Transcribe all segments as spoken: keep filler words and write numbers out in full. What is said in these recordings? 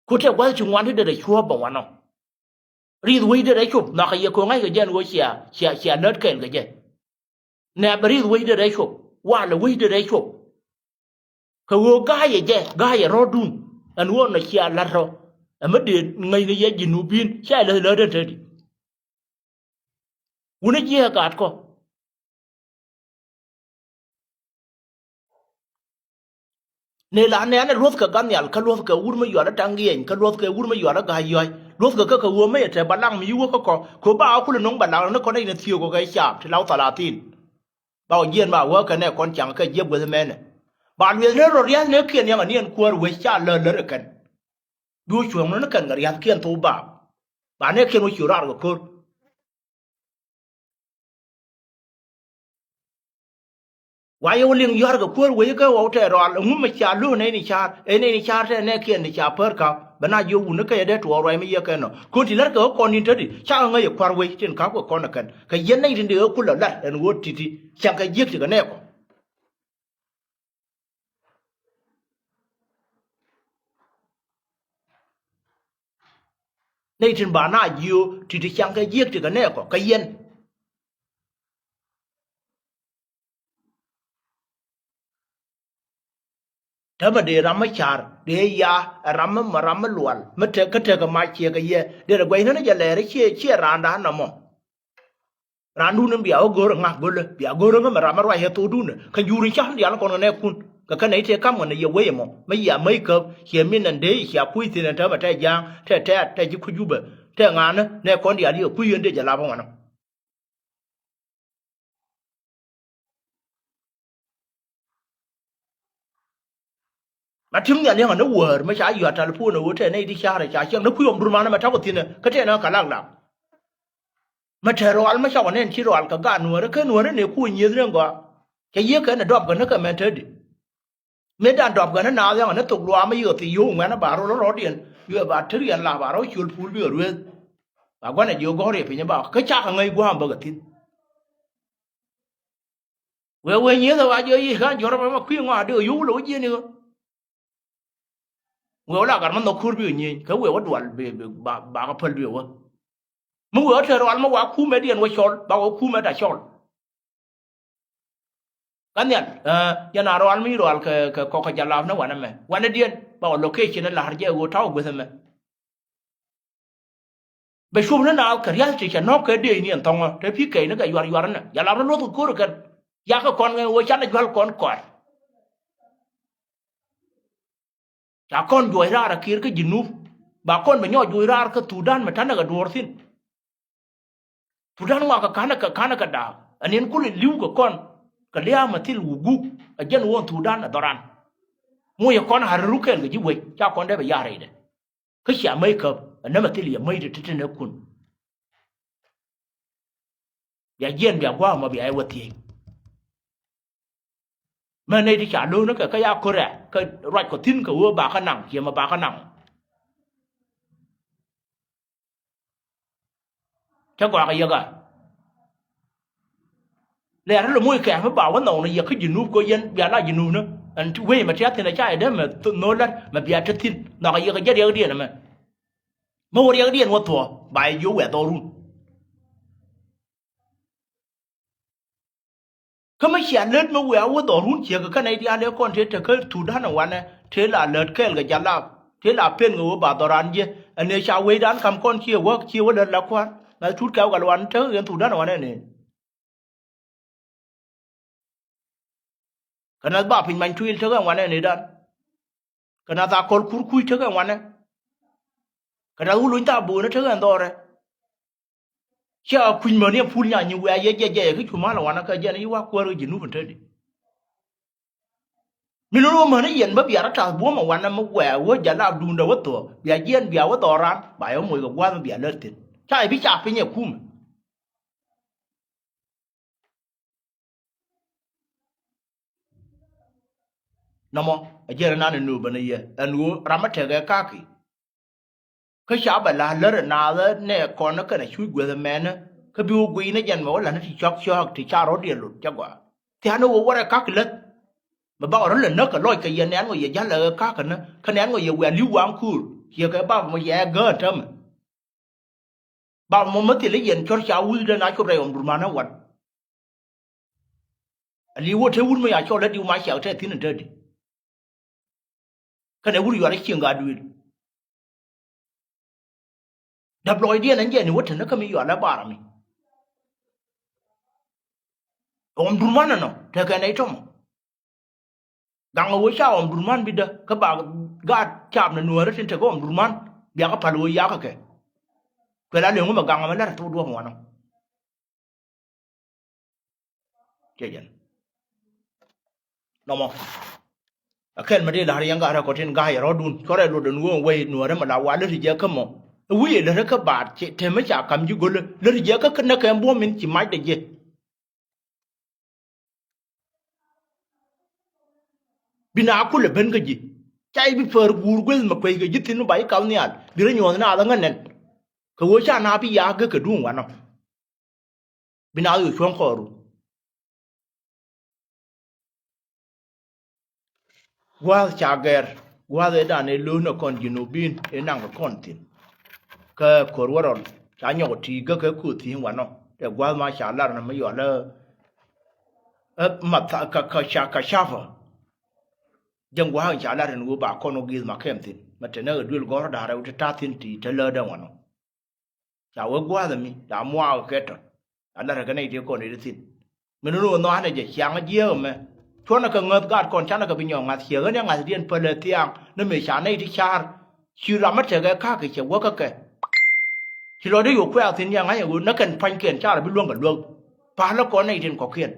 Ku tɛ gua̱th ti ŋuan ti derɛ cuɔ̱ɔ̱p bɛ wanɔ. Ri̱th wecdɛ rɛy cop nhɔakɛ yɛ ko̱ ŋa̱ckɛ jɛ ɛn ɣöö cia, cia, cia lät kɛɛl kɛ jɛ. Nɛ bɛ ri̱th wecdɛ rɛy cop, walɛ wecdɛ rɛy cop. Kɛ ɣöö ga̱a̱cɛ jɛ, ga̱a̱cɛ rɔ̱dun. Ɛn ɣöö nɔ cia la̱t rɔ. Ɛ mi dee ŋäcni yɛ ji̱ nupin, cia lät lät ɛn te di. Wuni jiɛ gat kɔ. Ni la nɛɛnɛ luɔ̱thkɛ Gathial, kä luɔ̱thkɛ wur mi yual ɛ Taŋ Giɛny, kä luɔ̱thkɛ wur mi yual ɛ Ga̱a̱c Yɔ̱a̱c. Luɔ̱thkɛ kä kɛ ɣöö mi ɛ te balaŋ mi wä kä kɔ, kɛ ɣöö ba ɣä kulɛ no̱ŋ balaŋ ni kɔn nɛy ni thieek kɔ kɛ caap ti la wä thalatin. Ba wä jiɛn ba wä kɛ nɛ kɔn caŋ kɛ jiɛk gueth mɛnɛ. Ba lueth ni rɔ ria̱th ni kiɛn yaŋ aniɛn kuäär wec ca lär lär ɛ kɛn. Bi wä cuɔ̱ɔ̱ŋ ni kɛn kɛ ria̱thkiɛn thok baap. Ba nɛ kiɛn wä ci raar kɛ ko̱r. Wa yɛ wä liŋ yɔ̱a̱r kɛ kuäär wec kä wä tɛ rɔal, ɛŋu mɛ ca lo̱o̱ nɛy ni ca̱a̱r, ɛ nɛy ni ca̱a̱r tɛ nɛ kiɛn ti ca pär ka̱p, bɛ na jiök wuni kä yɛ dee tuɔɔk ruac mi yɛ kɛn nɔ. Ko̱n ti la̱r kɛ ɣä kɔn ni̱n te di, ca ɣä ŋäc ɛ kua̱r wec tin ka̱p kɛ kɔn ɛ kɛn. Kɛ yɛn nɛy tin dee ɣä kulɛ la̱r ɛn ɣöö ti̱ti̱, cäŋ kɛ jiäk ti kɛ nɛɛkɔ. Nɛy tin ba na jiö ti ti caŋ kɛ jiäk ti kɛ nɛɛkɔ kɛ yɛn. Täämɛ dee ram mi ca̱r dee ya ɛ ram mi ma ram mi lual mi tek kä tek kɛ mac ciɛ kɛ yɛ dee rɛ guɛcnä ni jɛ lɛɛr ciɛ ciɛ raanda nɔmɔ. Randun in bia wä go̱o̱r ŋa̱k go̱lä bia go̱o̱r ŋä mɛ ram mi ruac yɛ thokdun kä jur in ca̱r dial kɔn kɛ nɛɛkun kɛ kɛ nɛy tëë kam kɛ nɛ yɛ wec ɛmɔ mi yia mäc käp ciɛ min ɛn dee cia kuc thi̱n ɛn täämɛ tɛ ja̱a̱ŋ tɛ tɛ̈t tɛ ji̱ kuc jupɛ tɛ ŋa̱a̱nä nɛ kɔn dial yɛ kuc yɛn dee jɛ lap ɛŋɔnɔ. Ma ti̱m nhial yäŋä ni wäär mi ca yɔ̱a̱t talipon ɛ ɣöö tɛ nɛy di ca̱rɛ ca ciɛŋ ni kui̱ ɣɔm dur manä mɛ ta̱kɔ thi̱n kä tɛ ni kä lak lak. Mɛ te rɔal mɛ cakɔ nɛn ci rɔal kɛ gaat nuäärä kä nuäärä ni kuɔ nyieth ni gɔaa. Cɛ yiëë kɛn ɛ dɔp kɛ ni kɛ mɛn te di. Mëë dan dɔp kɛ ni naath yäŋä ni thok luaam mi yikɛ thil yio̱w ŋuɛ̈nä ba rol rɔ̱diɛn yio̱w ba teriɛn la ba rɔ ciöl pul bikɛ ruëëth. Ba gua̱n ɛ jiök gɔ̱r yɛ piny ba kä cakɛ ŋäc gua̱a̱m bäkɛ thi̱n. Wee wee nyieth ɛ wa jiɔ yic ka̱n jɔ̱r ɛ ma kui̱ ŋɔaa dee ɣä yio̱w lɛ wä jiɛn i̱ ɣä. Wee wä la gat ma nhɔk ko̱r bi ɣä nyieny kä wee wä dual bi bi ba ba kä päl bi ɣä wä. Mi wee wä te rual ma wa kumɛ diɛn wä cɔl ba wä kumɛ da cɔl. Kä nhial ɛ yɛn a rual mi rual kɛ kɛ kɔk kɛ jalap ni wanɛ mɛ wanɛ diɛn ba wä location ɛ la̱r jɛ ɣöö ta̱wä gueth ɛmɛ. Bɛ cup ni naath kɛ ria̱th ti cɛ nɔ̱k kɛ dee ni ɛn thɔ̱ŋä te pi̱ kɛy ni kɛ yuar yuar ni jalap ni luɔth kɛ ko̱r kɛn. Yakä kɔn ŋɛ wee canɛ jual kɔn kɔaar. Ca kɔn juɔc raar a kiɛɛr kä Jinub ba kɔn bɛ nyɔɔc juɔc raar kä Thudan mɛ ta̱nɛ kɛ duɔ̱ɔ̱r thi̱n. Thudan ŋɔakɛ ka̱nɛ kɛ ka̱nɛ kɛ da̱a̱k ɛ niɛn kul ɛ li̱w kɛ kɔn kɛ lia̱a̱ mɛ thil wuguk ɛ jɛn ɣöö Thudan ɛ dhɔran. Muc ɛ kɔn a rɛru kɛɛl kɛ ji̱ wec ca kɔn dee bɛ ya̱r rɛydɛ. Kä cia mäc käp ɛ nämɛ thil yɛ mäc ti ti ti nɛ kun. Bia jiɛn bia gua̱a̱k mɔ bia yɛ wä thiec. Mɛ nɛy ti ca lo̱o̱n ni kɛ kä ya ko̱rɛ kä ruac kɔ thi̱n kɛ ɣöö ba kä naŋ ciɛ mɛ ba kä naŋ. Cä gɔaa kɛ yɛ gaa. Lɛ ri lɛ moc kɛ̈ɛ̈ mi ba wä nhɔk ni yɛ kä Jinub kɛ yɛn bia la Jinub ni ɛn wec mɛ tiath thi̱n ɛ ca yɛ dee mɛ nhöö la̱t mɛ bia te thi̱n nhɔk kɛ yɛ kɛ jɛ riɛkdiɛn ɛmɛ. Mi wä riɛkdiɛn wä thuɔ̱ɔ̱ ba yɛ jiök wɛ̈th dhɔrun. Kä mi cia lät mi wëë a wä dhɔrun ciek kä nɛy diaal ëë kɔn tëë tekä Thudan ɛ wanɛ tëë la lät kɛɛl kɛ jalap tëë la pen kɛ wä ba dhɔran jiɛ. Ɛn ëë ca wecdan ka̱m kɔn ciɛ wä ciɛ wä lät la kua̱r nath tut kɛ wä kɛ luan tekä kɛn Thudan ɛ wanɛ neen. Kɛ nath ba piny many tuil tekɛ wanɛ ni dan. Kɛ nath a kɔl kur kuc tekɛ wanɛ. Kɛ nath wuluny tha bo̱o̱nä tekɛ dhɔrɛ. Cia kuc mäni a pul nya nyi wɛɛ yɛ jɛ jɛ yɛ ki cu mal wanɛ kɛ jɛn yi wa kuäär kɛ Jinub in te di. Mi lun wä mäni yɛn bä bia rɔ tath buɔ̱m a wanɛ mi wɛɛ wä jɛ la duundɛ wä thuɔ̱ɔ̱ bia jiɛn bia wä dhɔran ba yɛ wä moc kɛ gua̱a̱th mi bia lät thi̱n ca yɛ bi ca piny ɛ kumɛ. Nɔmɔ a jiɛn nan in nööbä ni yɛ ɛn ɣöö ram mi tekɛ kaki. Kä ca bɛ la̱r lär ɛ naath ɛ nɛ kɔn ɛ kɛn ɛ cuc gueth ɛ mɛnä kä bi wä guiy ni jɛn mɛ wä la̱r ni ti cɔk cɔɔk ti ca rɔ̱diɛn lot cɛ gɔaa. Thia̱a̱n ni wä wärɛ kaki läth. Mɛ bakɔ rɔ̱ lɛ näk kɛ lɔc kɛ yɛ nɛn ŋɔ yɛ ja̱l ɛ ɣä ka̱kä ni kä nɛn ŋɔ yɛ wiaa li̱w waŋ köör. Ciɛ kɛ bap mɔ yɛ gäär tämɛ. Bap mɔ mi thil i̱ yɛn cɔr ca wi̱i̱dɛ na cop rɛy Ɔm Durman ɛ wan. A li̱w wä te wut mi ya cɔl ɛ diw ma ciak te thi̱n in te di. Kɛnɛ wut yual i̱ cieŋ gaa duëël. Däp lɔcdiɛn ɛn jɛ ni wä te ni kä mi yual ɛ bar mi. Ɔm Durman ɛnɔ tekɛ nɛy tɔmɔ. Gaŋ ɛ wee ca Ɔm Durman bi dä kä ba gaat caap ni nuäärä tin tekɛ Ɔm Durman biakä pal wee yakä kɛ. Kuɛ la leŋ wä mɛ gaŋ ɛmɛ lät ɛ thok duɔ̱ɔ̱p wanɔ. Cɛ jɛn nɔmɔ. Ɛ kɛl mɛ dee la̱r yɛn gaat rɛ kɔ tin ga̱a̱c ɛ rɔ̱dun cuɔrɛ luɔt ɛn wee wei nuäärä mɛ la wa lät jɛ kä mɔ. Ɛ wi̱i̱ ɛ lät ɛ kä baat temɛ ca kam ji̱ go̱lä lät jɛ kä kä näk kɛ buɔ̱m min ci mac dɛ jɛ. Bi na kulɛ ben kä ji̱ ca i̱ bi pär guur gueth mɛ kuec kɛ ji̱ thi̱n mi ba i̱ kap nhial bi rɔ nyuɔ̱th naath ɛ ŋä nɛn. Kɛ ɣöö ca na bi ya̱a̱k gek kɛ duŋ wanɔ. Bi naath ɣöö cuɔ̱ŋ kɔɔru. Gua̱a̱th ca gɛr gua̱a̱th ëëdan ëë löönä kɔn Junubin ëë naŋkɛ kɔn thi̱n. Kä ko̱r wä rɔl ca nyɔk ti̱i̱ gäk kɛ kööth thi̱n wanɔ tɛ gua̱a̱th ma ca lar nɔ mi yɔal ɛ, ɛ math kä, kä ca, kä cafä. Jɛn gua̱a̱th ca lar ɛn ɣöö ba kɔn wä gi̱i̱th ma kɛm thi̱n mɛ tɛnɛ ɣä duël gɔ̱r da̱rɛ wä ti ta̱a̱ thi̱n ti̱i̱ te läätdä wanɔ. Ca wee gua̱a̱th ɛmi ca muaak kɛ tɔ̱. Ca lat rɛ kɛ nɛy ti kɔn i̱ ti thi̱n. Min ni wä nhɔaanɛ jɛ ciaŋ jiääk ɛmɛ. Cuɔ̱nɛ kɛ ŋäth gaat kɔn canɛ kɛ bi nyɔk ŋa̱th ciɛ ɣän ɛ ŋa̱thdiɛn pälɛ thiaŋ ni mëë ca nɛy ti ca̱a̱r. Ci ram mi tekɛ ka̱a̱k kɛ cɛ wä kä kɛ. Ci lɔcdä yo̱o̱k kuɛ̈ɛ̈k thi̱n yɛ ŋa̱c ɛ ɣöö nä kɛn pua̱nykiɛn carɛ bi luäŋ kɛ luäk. Pa̱a̱lä kɔn nɛy tin kɔ̱kiɛn.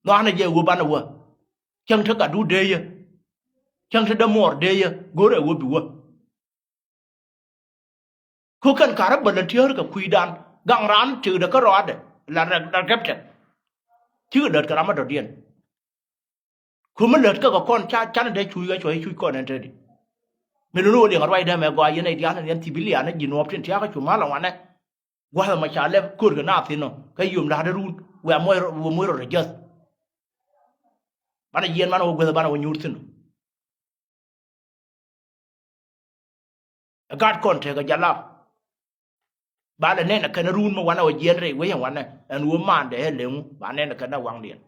Nhɔaanɛ jɛ ɣöö banɛ wä. Cäŋ te gatdu dee yɛ. Cäŋ te dämuɔɔr dee yɛ go̱rɛ ɣöö bi wä. Kä kɛn karä bä lät tiäär kɛ kui̱dan gaŋ raan tëkdɛ kä rɔaadɛ la rɛk la rɛptɛ. Cikɛ lät kɛ ram mi dɔ̱diɛn. Kä mi lät kä kɛ kɔn ca canɛ dee cuc ɣä cuɔ̱c cuc kɔn ɛn te di. Mi luni wä liŋ ruacdɛ mɛ gɔaa yɛn ɛ diaal ɛn yɛn thibilian ɛ ji̱ nuɔɔp tin tiakä cu mal ɛ wanɛ. Gua̱th ɛmɔ ca lɛp kööt kɛ naath thi̱n ɔ kä yom la̱tdä run wɛ moc rɔ wɛ moc rɔ rɛ jäth. Banɛ jiɛn banɛ wä guäth banɛ wä nyuur thi̱n ɔ. Ɛ gat kɔn tekɛ jalap. Ba lɛ nɛn ɛ kɛn run mi wanɛ wä jiɛn rɛy wec ɛn wanɛ ɛn wä mandɛ ɛ leŋu ba nɛn ɛ kɛn ɛ waŋdiɛn.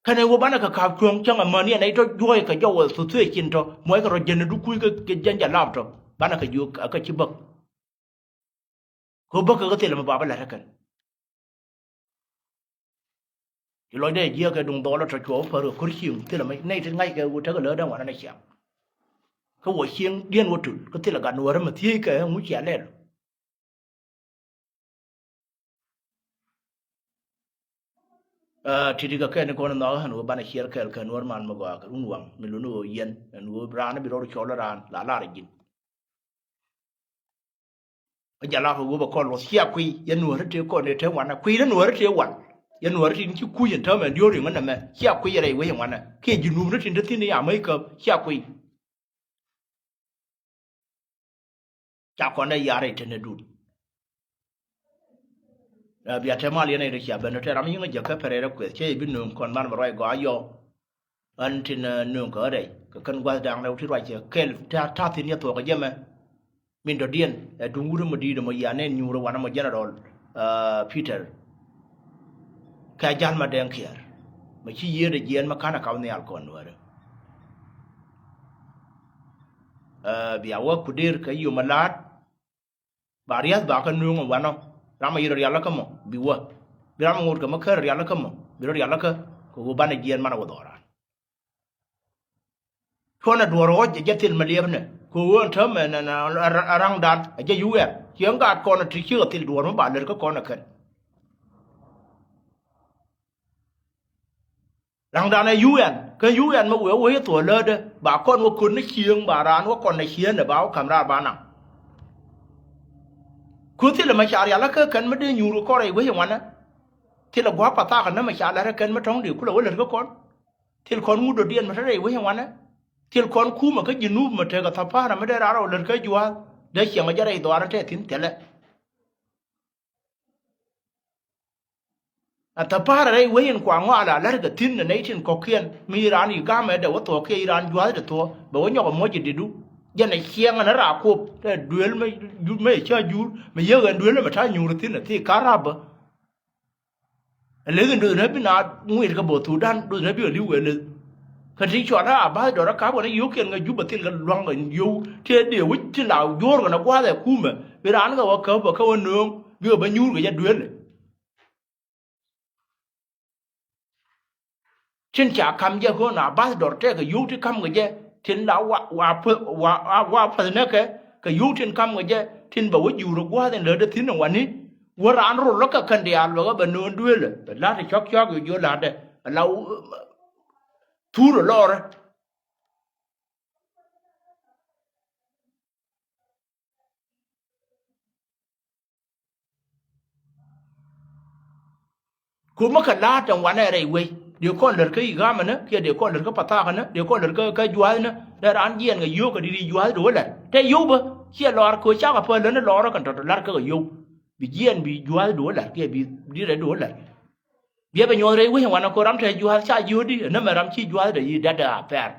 Kɛnɛ wä banɛ kɛ ka̱p cuɔ̱ŋ cäŋ amäni ɛn ɛ tɔ juɔ̱ɔ̱c kɛ jɔwɛ thothoe cin tɔ muɔckɛ rɔ jɛn ɛ dukuc kɛ jɛn jɛ lap tɔ banɛ kɛ jiök ɛ kɛ ci bäk. Kɛ wä bäk kɛ kɛ thilɛ mi bapä la̱t ɛ kɛn. Ci lɔcdɛ jiäk kɛ duŋ dhɔl ɛ tɔ cuɔ wä pär kɛ ko̱r cieŋ thilɛ mi nɛy ti ŋa̱ckɛ wä tekɛ läätdä wanɛ nɛ ciaŋ. Kä wä cieŋdiɛn wä tul kä thilɛ gat nuäärä mi thiec kɛ ŋu cia lɛl. Aa, ti̱ti̱ kɛ kɛn kɔn nhɔk ɛn ɣöö banɛ ciɛɛr kɛɛl kɛ nuäär man mi gɔaa kɛ run waŋ mi luni ɣöö yɛn ɛn ɣöö raan bi rɔɔd cɔl raan la lar ji̱n. Ɛ jalap ɛ ɣöö bɛ kɔn luɔth cia kuiy yɛn nuäärä tëë kɔn ëë te wanɛ kuiy ni nuäärä tëë wan. Yɛn nuäärä tin ci kuc ɛn täämɛ diöör riŋä nɛmɛ cia kuiy rɛy wec ɛn wanɛ kiɛ ji̱ nuupni tin te thi̱n i̱ amec käp cia kuiy. Ca kɔn dee yar i̱ te ni dut. Ɛ bia te mal yɛn i̱ cia ben te ram yiŋ jɛ kä pɛrɛ rɛ kueth cɛ i̱ bi nööŋ kɔn man bɛ ruac gɔaa yɔ. Ɣän tin nööŋ kä rɛy kɛ kɛn gua̱th da̱a̱ŋ rɛw ti ruac cɛ kɛl ta̱a̱ thi̱n yɛ thuɔ̱k ɛ jɛmɛ. Min dɔ̱diɛn ɛ duŋ wut ɛmɔ di̱i̱t ɛmɔ yian nɛn nyuur ɛ wanɛ mɔ General Peter. Kɛ jal ma dɛŋ kiɛɛr mɛ ci yiëëdɛ jiɛɛn mɛ ka̱n ɛ kap nhial kɔn nuäärä. Bia wä ku der kɛ yom ɛ la̱a̱t. Ba ria̱th ba kä nuŋ ɛ wanɔ ram ɛ yirɛ rialikä mɔ bi wä. Bi ram ɛ ŋot kɛ mɛ kär rialikä mɔ bi rɔ rialikä kɛ wä banɛ jiɛɛn manɛ wä dhɔran. Cuɔnɛ duɔ̱ɔ̱r ɣɔc ɛ jɛ thil mɛ liɛpnɛ kɛ ɣöö ɛn täämɛ ɛn ɛn ɛn raŋdan ɛ jɛ yuɛɛr. Ciɛ ŋa̱a̱t kɔn ɛ ti cikɛ thil duɔ̱ɔ̱r mi ba lät kä kɔn ɛ kɛn. Raŋdan ɛ yuɛɛr kä yuɛɛr mi wëë wec ɛ thuɔ̱ɔ̱ läätdä ba kɔn wä köt ni cieŋ ba raan wä kɔn ɛ cieen ɛ ba wä ka̱m raar ba naŋ. Köth thilɛ mɛ ca rial ɛ kä kɛn mi dee nyuur kɛ kɔn rɛy wec ɛ ŋuanɛ. Thilɛ gua̱a̱p pathakɛ nä mɛ ca lät ɛ kɛn mi tɔ̱ŋ dee kulɛ wä lät kä kɔn. Thil kɔn ŋut dɔ̱diɛn mi te rɛy wec ɛ ŋuanɛ. Thil kɔn kumɛ kä Jinub mɛ tekɛ thapa̱a̱rä mi dee raar ɔ lät kä jua̱a̱th dee ciɛŋ ɛ jɛ rɛy dhɔaarä tɛ thi̱n thilɛ. A thäpa̱a̱rɛ rɛy wec in kua ŋɔak la la̱rkɛ thi̱n ɛ nɛy tin kɔ̱kiɛn mi raan i̱ ga̱a̱mɛ dee wä thuɔ̱k kiɛ i̱ raan jua̱a̱thdɛ thuɔ̱k bɛ wä nyɔk ɛmɔ ji̱ di̱t du. Jɛn ɛ ciɛŋ ɛn ɛ raak kop tɛ duel mɛ, mɛ cä jur mɛ yiëk ɛn duel ɛmɛ ta̱ nyuur thi̱n ɛ thik ka̱r rapä. Ɛ leth in duth nä bi na ŋui̱t kɛ bo̱o̱th Thudan duth nä bi ɛ li̱w ɛ leth. Kä ti cual ɛ aba̱th dɔr ɛ ka̱p kɛn ɛ yio̱o̱kiɛn kɛ jup ɛ thil kɛ lua̱ŋ kɛ yio̱w ti ɛ dee wec ti la juo̱o̱r kɛn ɛ gua̱a̱th ɛ kumɛ bi raan kɛ wä käp ɛ kä wä nööŋ bikɛ bä nyuur kɛ jɛ duel ɛ. Tin ca kam jɛ ɣöö na bath dɔr tɛkɛ yio̱w ti kam kɛ jɛ tin la wa wa wa wa päth nɛkɛ kɛ yio̱w tin kam kɛ jɛ tin bɛ wä juurä gua̱a̱th in lätdä thi̱n in wani. Wä raan rol lä kɛ kɛn diaal bɛ ɣä bɛ no̱o̱n dueelä bɛ la̱t cɔk cɔk yio̱w jiö la̱tdɛ bɛ la thur ɛ lɔrä. Kumä kɛ la̱a̱t ɛn wanɛ rɛy wec dee kɔn lät kä i̱ ga̱a̱mänä kiɛ dee kɔn lät kä pathaakanä dee kɔn lät kä kä jua̱thnä. Dee raan jiɛɛn kɛ yio̱o̱k kɛ di̱t i̱ jua̱th do̱o̱ la̱t te yio̱w bä ciɛ lɔaar kɛ ɣöö cakɛ päl lätni lɔɔrä kɛn tɔ̱tɔ̱ la̱t kä kɛ yio̱w. Bi jiɛɛn bi jua̱th do̱o̱ la̱t kiɛ bi di̱t rɛy do̱o̱ la̱t. Biɛ bɛ nyuɔth rɛy wec ɛn wanɛ kɛ ɣöö ram te jua̱th ca jiöödi ɛn näämɛ ram ci jua̱thdɛ i̱ datdɛ a pɛr.